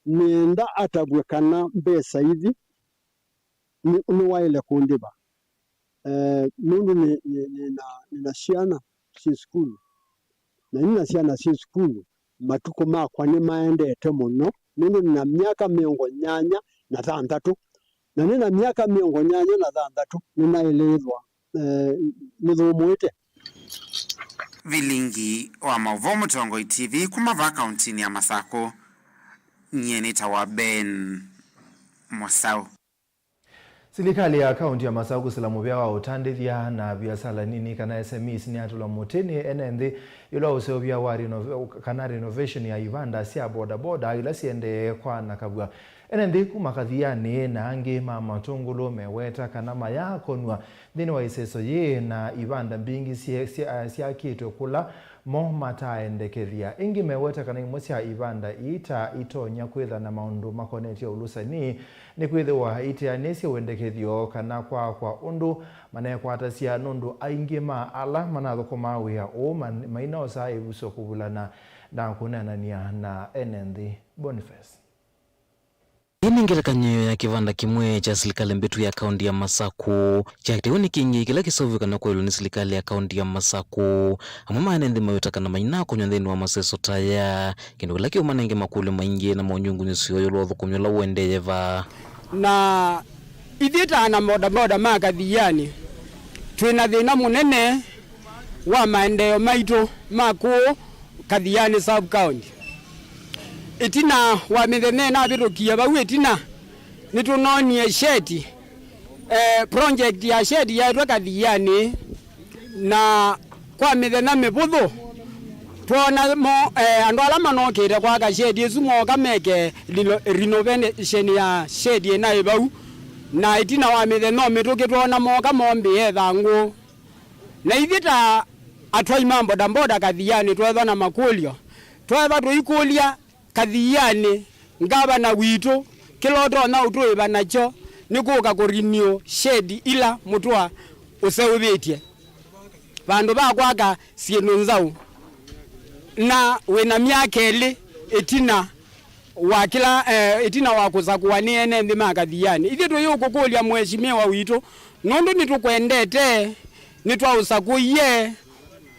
Nĩenda atavw'e kana mbesa ithi nĩ, nĩwaĩle kũndĩva. Eh, nũndũ nĩ, nĩ, nĩna, nĩna syana syĩ sukulu. Na nĩna syana syĩ sukulu, matukũ makwa nĩmaendete mũno, nũndũ nĩna myaka mĩongo nyanya na thanthatũ. Na nĩna myaka mĩongo nyanya na thanthatũ, nĩnaĩlĩĩthwa, eh, nĩthũmũĩte. Vilingi wa maũvoo Mũtongoi T V kuma vaa kauntinĩ ya Masakũ, nyie nĩtawa Ben Mosau. Silikalĩ ya kaunti ya Masakũ kũsila mũvea wa ũtandĩthya na viasala nini kana S M Es nĩyatũlwa mũtĩ nĩ ene nthĩ ĩũlũ wa ũseũvya wa renov-, kana renovation ya ivanda sya bodaboda ila siendee kwanakavw'a. Ene nthĩ kuma Kathianĩ na angĩ ma Matũngũlũ meweta kana mayaakonw'a nthĩnĩ wa ĩseso yĩĩ na ivanda mbingĩ sye-, sya-, syakĩtwe kũla mo mataendekethya. Ĩngĩ meweta kana imwe sya ivanda ii ta itonya kwĩtha na maũndũ makonetye ũlũsani, nĩkwĩthĩwa iteanĩsye wendekethyo kana kwaakwa ũndũ manekwatasya, nũndũ aingĩ ma ala manathũkũmaa wĩa ũũ man-, mainaosaa ĩvuso kũvulana na kũneenany'a na ene nthĩ. Boniface. Ĩĩ nĩ ngelekany'o ya kĩvanda kĩmwe kya silikalĩ mbĩtu ya kaunti ya Masakũ kyakĩtew'e nĩ kĩngĩ kĩla kĩseũvw'e kana kũĩlwa nĩ silikalĩ ya kaunti ya Masakũ. Amwe ma ene nthĩ maweta kana mainakonywa nthĩnĩ wa maseso ta aya, kĩndũ kĩla kĩũmanenge makũlyo maingĩ na monyungunyĩsyo ĩũlũ wa ũthũkũmi ũla ũendee vaa. Na ithyĩ ta ana bodaboda ma Kathianĩ, twĩ na thĩna mũnene wa maendeeo maitũ ma kũũ Kathianĩ Sub County. Ĩtina wa mĩthenya ĩnavĩtũkie vau ĩtina, nĩtũnoonie shedi, eh, project ya shedi yaetwe Kathianĩ, na kwa mĩthenya mĩvũthũ, twoona mo, eh, andũ ala manokĩte kwaka shedi ĩsu mooka meke reno-, renovation ya shedi ĩnaĩ vau, na ĩtina wa mĩthenya o mĩtũkĩ twoona mooka mombĩe ĩthangũ. Na ithyĩ ta atwai ma bodaboda Kathianĩ tweethwa na makũlyo, tweethwa tũikũlya Kathianĩ, ngavana witũ, kĩla ũtonya ũtũĩva nakyo nĩ kũka kũrenew shedi ila mũtũa ũseũvĩtye vandũ va kwaka syĩndũ nzaũ. Na wĩ na myaka ĩlĩ ĩtina wa kĩla, eh, ĩtina wa kũsakũwa nĩ ene nthĩ ma Kathianĩ. Ithyĩ tũyĩũkũkũlya Mheshimiwa witũ, nũndũ nĩtũkwendete, nĩtwaũsakũie,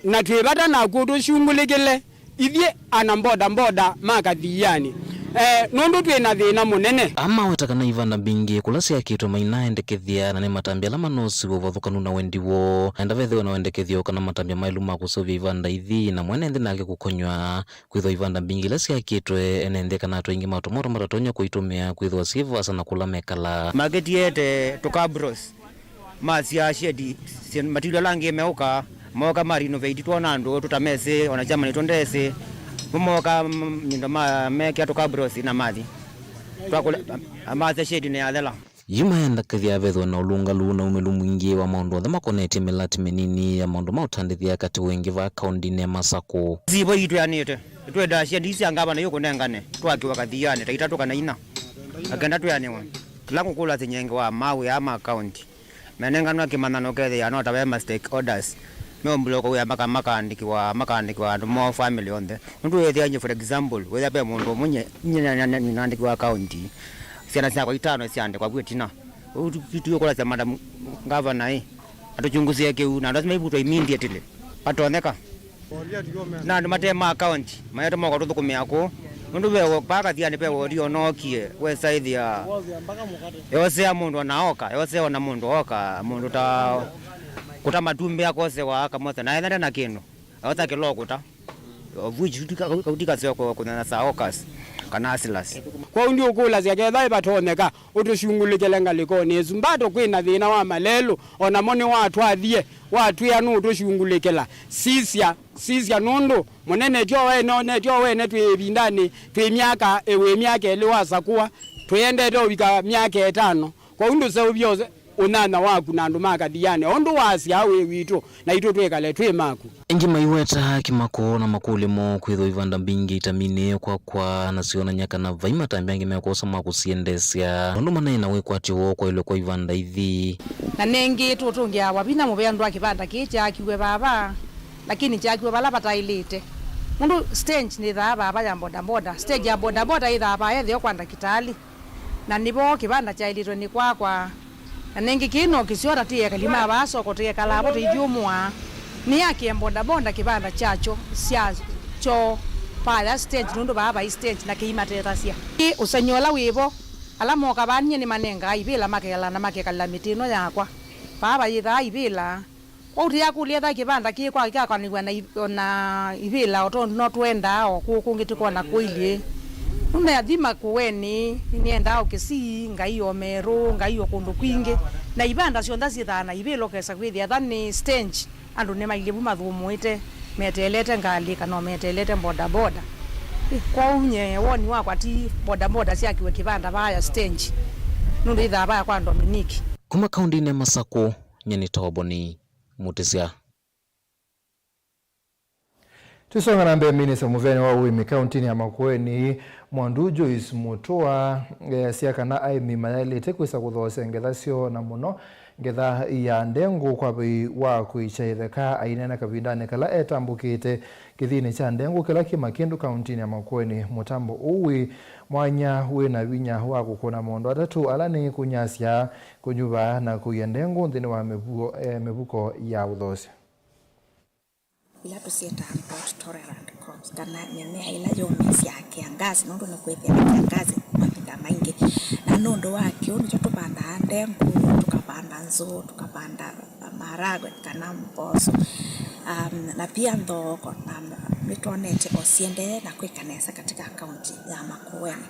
na twĩ vata naku ũtũshungulĩkĩle ithyĩ ana bodaboda ma Kathianĩ, eh, nũndũ twĩ na thĩna mũnene. Amaweta kana ivanda mbingĩ kũla syakĩtwe mainaendekethya, na nĩ matambya ala manosiw'a ũvathũkanu na wendi woo. Enda vethĩwe na wendekethyo kana matambya maĩlu ma kũseũvya ivanda ithi, na mwene nthĩ nake kũkonywa. Kwĩthwa ivanda mbingĩ ila syakĩtwe, ene nthĩ kana atũi aingĩ ma tũmoto matatonya kũitũmĩa kwĩthwa syĩ vaasa na kũla mekalaa. Makĩtiete tũkabros Masya shedi, sya material ala angĩ meũka, mooka ma renovate, twona andũ tũtamesĩ, ona chairman tũndesĩ, moka, mm, nyundo ma, mekĩa tũkabros na mathi. Twakũle-, a-, masya shedi nĩ yathela. Yu maenda kethĩa vethwe na ũlũngalu na umĩlu mwingĩ wa maũndũ onthe makonetye mĩlati mĩnini ya maũndũ ma ũtandĩthya katĩ wengĩ vaa kaũndĩnĩ ya Masakũ. Sivo itwĩanĩte, twenda shedi sya ngavana yũkũnengane, twakiwa kathianĩ ta itatũ kana ina, akenda twĩanĩwe. Ĩla ngũkũlasya nyengewa mawĩa ma kaũndi. Menenganwa kĩmanyano kethĩa no ta ve ma stakeholders meũmbũlũka wĩa maka-, makaandĩkĩwa, makaandĩkĩwa andũ moo family onthe. Nũndũ wĩthĩa nyie, for example, wĩthĩa ve mũndũ ũmwe nye, nye, nye, nye, nye naandĩkĩwa county, syana syakwa itano syaandĩkwa vu ĩtina. Ũu tu-, tu-, tũkũlasya madam governor ĩ, atũchunguzĩe kĩu, na andũ asu maivutwa immediately. Vatonyeka. Na andũ mate ma county, maete moko tũthũkũmĩa kũu. Nũndũ ve wo-, vaa kathianĩ ve wodi onookie, wesaĩthĩa. Yosea mũndũ ona oka, yosea ona mũndũ oka, mũndũ ta kũta matumbĩ akosewa akamosa, na ethane na kĩndũ. Aosa kĩloo kũta. Of which kauti kaseo kũnyanya sa okas, kana hustlers. Kwoou ndiũkũlasya ketha ĩvatonyeka, ũtũsyungulĩkĩle ngalĩkonĩ ĩsu. Mbato kwĩna thĩna wa malelũ, o namo nĩwatwathie, watwĩa nũũtũsyungulĩkĩla. Sisya, sisya nũndũ mũnene tyo wene, one tyo wene twĩ ĩvindanĩ, twĩ myaka ĩwĩ, myaka ĩlĩ wasakũa, tũendete ũvika myaka ĩtano. Kwoou ndũseũvye ũse-, ũnyanya waku na andũ ma kathianĩ, o ũndũ wasyaa wĩ witũ, naitũ twĩkale twĩ maku. Aingĩ maiweta kĩmako na makũlyo moo kwĩthwa ivanda mbingĩ itaminĩe kwakwa na syonany'a kana vai matambya angĩ mekwosa ma kũsiendeesya, nũndũ manaĩ na wĩkwatyo woo kwaĩlwe kwa ivanda ithi. Na nengĩ tũtũngĩawa vinya mũvea ndwa kĩvanda kĩĩ kyaakiwe vava, lakini kyaakiwe vala vataĩlĩte. Nũndũ stage nĩthaa vava ya bodaboda, stage ya bodaboda ĩthaa vaa etheo kwa ndakĩtalĩ. Na nĩvo kĩvanda kyaĩlĩtwe nĩ kwakwa. Na nengĩ kĩĩ no kĩseo ta ti ekali ma vaa soko tũyekalaa vo tũithyũmũa. Nĩyakĩe bodaboda kĩvanda kyakyo, sya kyoo, vaya stage nũndũ vaa vai stage na kĩimatethasya. Ĩ ũsengy'o ũla wĩ vo, ala moka vaa nyie nĩmanengaa ivĩla makeela na makekalĩla mĩtĩ ĩno yakwa. Vaa vayĩthaa ivĩla. Kwoou tũyakũlya ethĩwa kĩvanda kĩĩ kwa kĩkakwanĩw'a na i-, na ivĩla o tondũ no twendaa o kũũ kũngĩ tũkona kũilyĩ. Nũndũ nathi Makueni, nĩnĩendaa o Kisii, ngai o Meru, ngai o kũndũ kwingĩ. Na ivanda syonthe syĩthaa na ivĩla ũkesa kwĩthĩa ethĩwa nĩ stage, andũ nĩmailyĩ vu mathũmũĩte, meteelete ngalĩ kana o meteelete bodaboda. Ĩ, kwoou nye woni wakwa ti bodaboda syakiwe kĩvanda vaya stage, nũndũ ĩthaa vaya kwa Dominic. Kuma kaũndĩnĩ ya Masakũ, nye nĩ Toboni Mutisya. Tũisonga na mbee, minista mũvĩanĩ wa ũĩmi kaũntĩnĩ ya Makueni, Mwandu Joyce Mutua, easya kana aĩmi mayaĩlĩte kwĩsa kũthoosya ngetha syoo, na mũno ngetha ya ndengũ kwa vai wa kũikya ĩtheka. Aineena kavindanĩ kala etambũkĩte kĩthiinĩ kya ndengũ kĩla kĩ Makĩndũ kaũntĩnĩ ya Makueni. Mũtambo ũũ wĩ mwanya wĩ na vinya wa kũkũna maũndũ atatũ, ala nĩ kũnyasya, kũnyuva na kũia ndengũ nthĩnĩ wa mĩvuo-, eh, mĩvuko ya ũthoosya. Ila tũsyĩtaa drought tolerant crops, kana mĩmea ĩla yũmĩĩsyaa kĩangazi, nũndũ nĩkwĩthĩawa kĩangazi mavinda maingĩ. Na nũndũ wa kĩu nĩkyo tũvandaa ndengũ, tũkavanda nzũũ, tũkavanda maharagwe kana mboco. Um, na pia nthoko, na nĩtwonete o siendee na kwĩka nesa katika kaunti ya Makueni.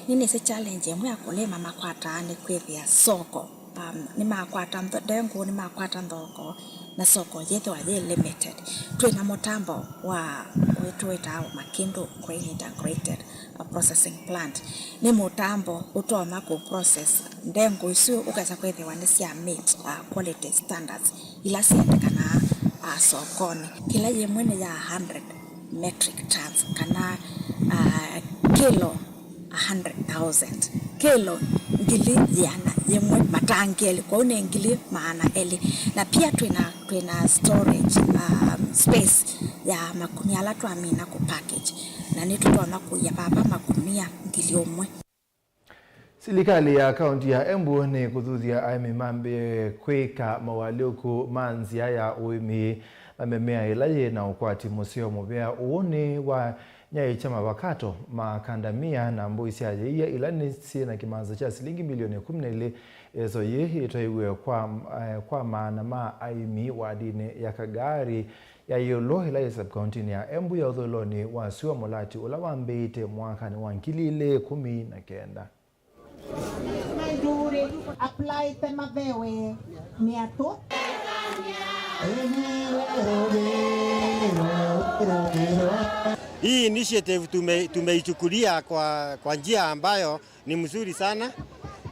Nĩnĩsĩ challenge ĩmwe ya kũlĩma makwataa nĩ kwĩthĩa soko. Um, nĩmakwata ntho-, ndengũ, nĩmakwata nthoko, na soko yĩthĩwa yĩ limited. Twĩ na mũtambo wa, ũyũ tũwĩtaa Makĩndũ Grain Integrated, uh, Processing Plant. Nĩ mũtambo ũtonya kũ process ndengũ isu ũkesa kwĩthĩwa nĩ sya meet, uh, quality standards ila syendekanaa, uh, sokonĩ. Kĩla yĩmwe nĩ ya hundred metric tons, kana, uh, kilo a hundred thousand, kilo ngili yĩana yĩmwe, matangi elĩ, kwoou nĩ ngili maana elĩ. Na pia twĩna, twĩna storage, um, space ya makunia ala twamina kũ package, na nĩtũtonya kũia vava makunia ngili ũmwe. Silikalĩ ya kaunti ya Embu nĩ kũthuthya aĩmi mambĩĩe kwĩka mawaalyũku ma nzĩa ya ũĩmi na mĩmea ĩla yĩ na ũkwati mũseo mũvea. Ũũ nĩ wa nyaĩ kya mavakato, makandamia na mbũi sya yĩia ila nĩ syĩ na kĩmanza kya silingi milioni kũmi na ilĩ. Ĩso yĩĩ yĩtwaiwe kwa, eh, kwa maana ma aĩmi wadinĩ ya Kagari ya ĩũlũ ĩla yĩ sub-kauntinĩ ya Embu ya ũthũĩlonĩ wa syũa, mũlati ũla wambĩĩte mwakanĩ wa ngili ilĩ kũmi na kenda. Apply te mavewe miatũ. Hii initiative tume-, tumeichukulia kwa, kwa njia ambayo ni mzuri sana,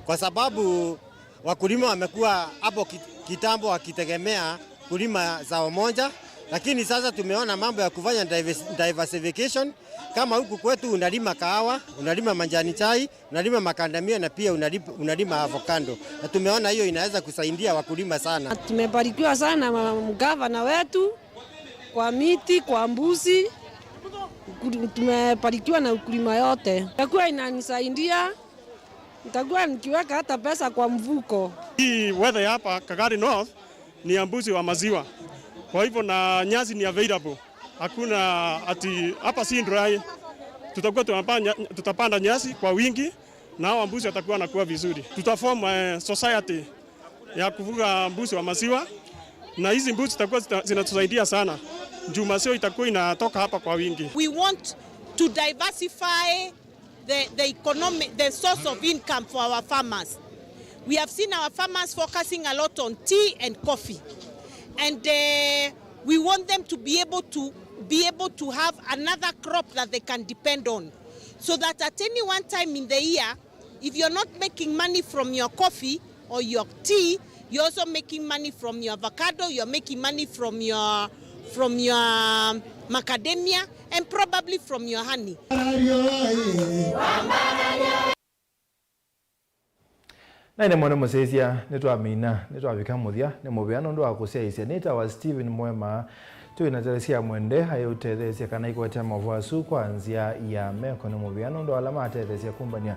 kwa sababu wakulima wamekuwa hapo ki-, kitambo wakitegemea kulima zao moja, lakini sasa tumeona mambo ya kufanya divers-, diversification. Kama huku kwetu unalima kahawa, unalima majani chai, unalima macadamia na pia unalip-, unalima avocado. Na tumeona hiyo inaweza kusaidia wakulima sana. Tumebarikiwa sana na mgavana wetu kwa miti, kwa mbuzi. Ukuli-, tumebarikiwa na ukulima yote. Itakuwa inanisaidia, nitakuwa nikiweka hata pesa kwa mfuko. Hii weather ya hapa Kagadi North ni ya mbuzi wa maziwa. Kwa hivyo na nyasi ni available. Hakuna ati hapa si dry. Tutakuwa tunapanda, tutapanda nyasi kwa wingi na hawa mbuzi watakuwa wanakuwa vizuri. Tutaform, eh, society ya kufuga mbuzi wa maziwa na hizi mbuzi zitakuwa zita-, zinatusaidia sana. Juu maziwa itakuwa inatoka hapa kwa wingi. We want to diversify the, the economic, the source of income for our farmers. We have seen our farmers focusing a lot on tea and coffee. And, uh, we want them to be able to, be able to have another crop that they can depend on. So that at any one time in the year, if you're not making money from your coffee or your tea, you're also making money from your avocado, you're making money from your, from your macadamia, and probably from your honey. Na ĩne mwana mũsyaĩĩsya, nĩtwamina, nĩtwavika mũthya, nĩ mũvea nũndũ wa kũsyaĩĩsya. Nĩtawa Stephen Mwema, twĩ na Teresia Mwende ayĩũtetheesya kana ikwete maũvoo asu kwa nzĩa ya meko. Nĩ mũvea nũndũ wa ala matetheesya kũmbany'a